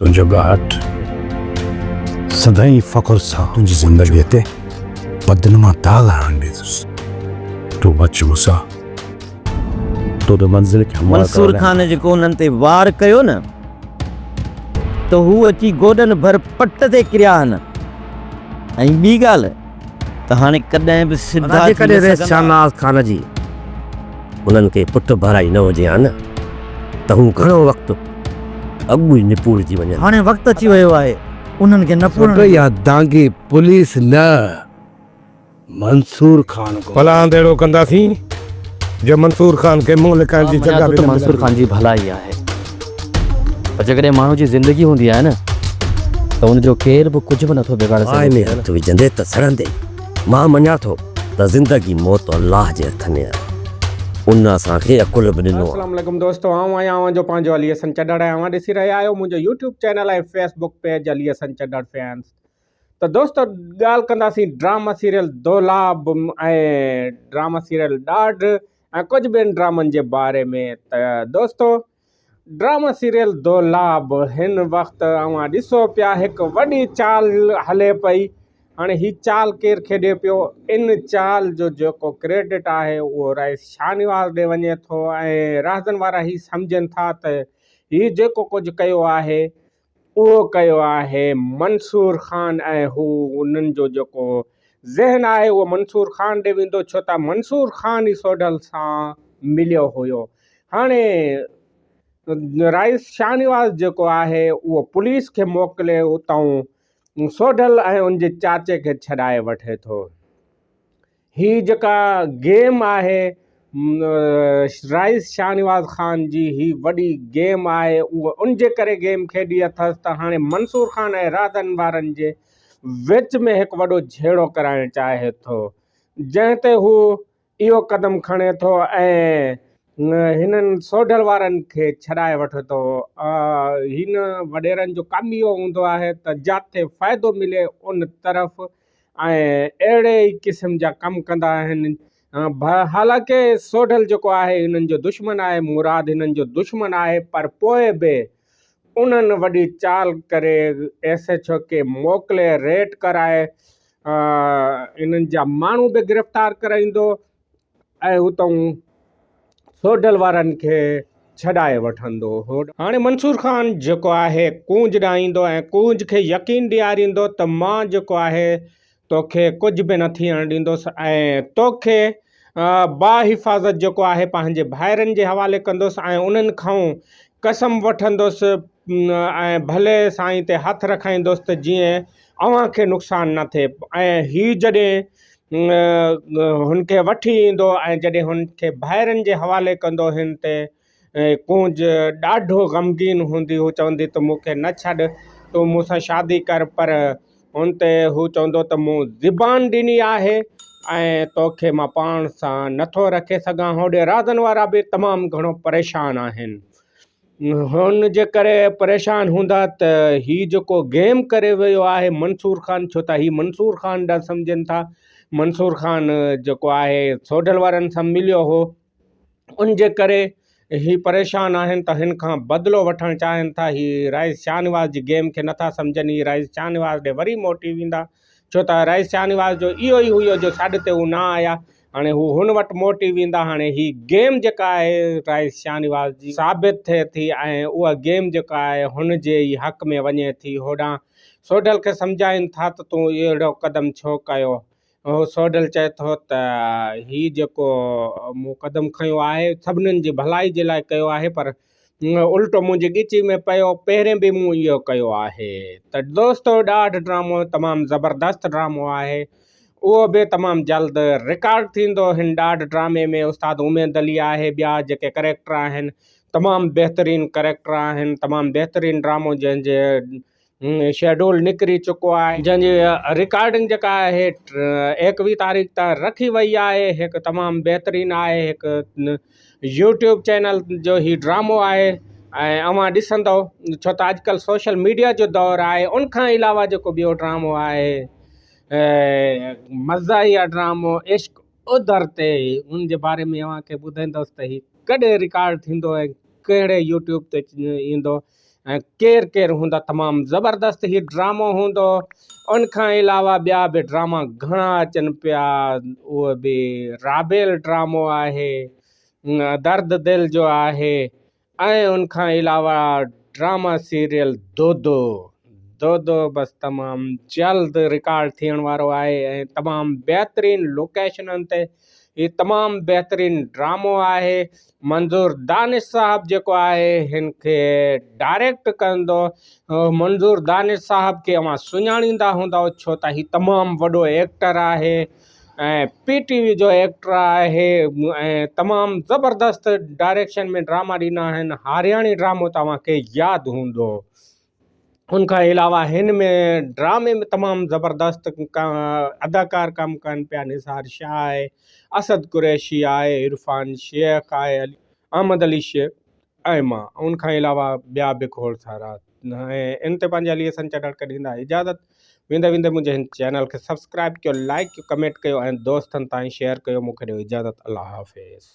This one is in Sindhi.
تنهنجو ڳاٽ سدائين فخر سان تنهنجي زندگيء تي بدنما داغ هڻڻ ڏيندس. تون بچ مون سان. تو ته منزل کي هموار ڪرڻ منصور لاء. خان جيڪو انهن تي وار ڪيو نه ته هو اچي گوڏن ڀر پٽ تي ڪريا هن ۽ ٻي ڳالهه ته هاڻي ڪڏهن به ادا سڌا ٿي جيڪڏهن نه رئيس سگهندا. شاهنواز خان جي انهن کي پٺ ڀرائي نه هجي ها نه ته هو گهڻو وقت اڳ ئي نپوڙجي وڃن. هاڻي وقت اچي ويو آهي انهن کي نپوڙڻ جو. اها دانگي پوليس نه منصور خان گم. پلاند اهڙو ڪنداسين جو منصور خان کي منهن لڪائڻ جي مان جڳهه مڃان به ٿو ته نه منصور ملندي. خان جي ڀلائي آهي پر جيڪڏهن ماڻهو جي زندگي هوندي آهي نه ته ان جو ڪير به ڪجهه به نٿو بگاڙي باهه سگهي. ۾ هٿ وجهندي ته سڙندي. مان مڃان ٿو ته زندگي موت الله جي هٿ ۾ آهي. ان اسان کي عقل به ڏنو آهي. السلام عليڪم دوستو آئون آهيان اوهان جو پنهنجو علي حسن چڍڙ ۽ اوهان ڏسي رهيا آهيو منهنجو YouTube channel ۽ Facebook page Ali Hassan Chadhar fans ته دوستو ڳالهه ڪنداسين ڊراما سيريل دولاب ۽ ڊراما سيريل ڏاڍ ۽ ڪجهه ٻين ڊرامن جي باري ۾ ته دوستو ڊراما سيريل دولاب هن وقت اوهان ڏسو پيا هڪ وڏي چال هلي پئي هاڻي هي چال ڪير کيڏي پيو ان چال جو جيڪو ڪريڊٽ آهي اهو رئيس شاهنواز ڏي وڃي ٿو ۽ راهزن وارا هي سمجهن ٿا ته هي جيڪو ڪجهه ڪيو آهي اهو ڪيو آهي منصور خان ۽ هو انهن جو جيڪو ذهن آهي اهو منصور خان ڏي ويندو ڇو ته منصور خان ئي سوڍل سان مليو هيو هاڻي رئيس شاهنواز جيڪو آهي اهو پوليس کي موڪلي اتان سوڍل ۽ ان جي چاچي کي ڇڏائي وٺي ٿو. هي جيڪا گيم آهي رئيس شاهنواز خان جي هي وڏي گيم آهي اهو ان جي ڪري گيم کيڏي اٿس ته هاڻي منصور خان ۽ راڌن وارن جي وچ ۾ هڪ وڏو جهيڙو ڪرائڻ چاهي ٿو جنهن تي هو اهو قدم کڻي ٿو ۽ هنن سوڍل وارن کي ڇڏائي وٺي ٿو. هن وڏيرن جو ڪم اهو هوندو آهي ته جاتي فائدو ملي ان طرف ۽ اهڙي ئي قسم جا ڪم ڪندا آهن. حالانڪه سوڍل جيڪو آهي هنن جو دشمن آهي، مراد هنن جو دشمن آهي پر پوء به انهن وڏي چال ڪري ايس ايڇ او کي موڪلي ريٽ ڪرائي انهن جا ماڻهو به گرفتار ڪرائيندو ۽ اتان سوڍل وارن کي ڇڏائي وٺندو هو. هاڻي منصور خان جيڪو آهي ڪونج ڏانهن ايندو ۽ ڪونج کي يقين ڏياريندو ته مان جيڪو آهي توکي ڪجهه به نه ٿيڻ ڏيندس ۽ توکي باحفاظت جيڪو آهي پنهنجي ڀائرن جي حوالي ڪندس ۽ انهن کان قسم وٺندس ۽ ڀلي سائين تي هٿ رکائيندس ته جيئن اوهان کي نقصان نه ٿئي ۽ هي جڏهن هن کي وٺي ايندو ۽ جڏهن هن کي ڀائرن جي حوالي ڪندو هن تي ڪونج ڏاڍو غمگين هوندي هو چوندي ته مون کي نه ڇڏ تون مون سان شادي ڪر پر هن تي هو چوندو ته مون زبان ڏني آهي ۽ توکي مان پاڻ سان نٿو رکي سگهان هوڏي رازن وارا به تمام گهڻو پريشان آهن هن جي ڪري پريشان هوندا ته هي جيڪو گيم ڪري ويو آهي منصور خان ڇو ته هي منصور خان ڏانهن سمجهن ٿا منصور خان جيڪو آهي سوڍل وارن سان مليو هو ان جي ڪري هي پريشان آهن ته هن کان بدلو وٺڻ چاهين ٿا هي رئيس شاهنواز جي گيم کي نٿا سمجهن هي رئيس شاهنواز ڏي وري موٽي ويندا ڇو ته رئيس شاهنواز جو اهو ئي هيو جو سڏ تي هو نه آيا هاڻي هو هن وٽ موٽي ويندا هاڻي هي گيم جيڪا آهي رئيس شاهنواز جي ثابت ٿئي ٿي ۽ اها گيم جيڪا آهي هن جي ئي حق ۾ وڃي ٿي هوڏانهن سوڍل کي سمجهائين ٿا ته تون اهڙو قدم ڇو ڪيو هو سوڍل چئي ٿو ته هي جيڪو مون قدم کنيو آهي سڀنين جي ڀلائي جي لاء ڪيو آهي پر الٽو منهنجي ڳچي ۾ پيو پهرين به مون اهو ڪيو آهي ته دوستو ڏاڍ ڊرامو تمام زبردست ڊرامو آهي اهو به تمام جلد رڪارڊ ٿيندو هن ڏاڍ ڊرامي ۾ استاد اميد علي آهي ٻيا جيڪي ڪريڪٽر آهن تمام بهترين ڪريڪٽر آهن تمام بهترين ڊرامو جنهن جي شيڊول نڪري چڪو آهي جنهن جي رڪارڊنگ جيڪا آهي ايڪويهه تاريخ تائين رکي وئي آهي هڪ تمام بهترين آهي هڪ يوٽيوب چينل جو هي ڊرامو آهي ۽ اوهان ڏسندو ڇو ته اڄڪلهه سوشل ميڊيا جو دور آهي ان کان علاوه جيڪو ٻيو ڊرامو آهي مزاحيه ڊرامو عشق اوڌر تي ان جي باري ۾ اوهان کي ٻڌائيندس ته هي ڪڏهن رڪارڊ ٿيندو ۽ ڪهڙي يوٽيوب تي ايندو. ۽ ڪير ڪير هوندا تمام زبردست هي ڊرامو هوندو ان کان علاوه ٻيا به ڊراما گهڻا اچن پيا اهو به رابيل ڊرامو آهي درد دل جو آهي ۽ ان کان علاوه ڊراما سيريل دودو دودو بس تمام جلد رڪارڊ ٿيڻ وارو آهي ۽ تمام بهترين لوڪيشنن تي هي تمام بهترين ڊرامو آهي منظور دانش صاحب جيڪو آهي هن کي ڊائريڪٽ ڪندو منظور دانش صاحب کي اوهان سڃاڻيندا هوندؤ ڇو ته هي تمام وڏو ايڪٽر آهي ۽ پي ٽي وي جو ايڪٽر آهي ۽ تمام زبردست ڊائريڪشن ۾ ڊراما ڏنا آهن هارياڻي ڊرامو توهان کي ياد هوندو ان کان علاوه هن ۾ ڊرامي ۾ تمام زبردست اداڪار ڪم ڪن پيا نثار شاهه آهي اسد قريشي آهي عرفان شيخ آهي احمد علي شيخ ۽ مان ان کان علاوه ٻيا به کوڙ سارا ۽ ان تي پنهنجي علي حسن چڍڙ کي ڏيندا اجازت ويندي ويندي منهنجي هن چينل کي سبسڪرائب ڪيو لائڪ ڪيو ڪمينٽ ڪيو ۽ دوستن تائين شيئر ڪيو مون کي ڏيو اجازت الله حافظ.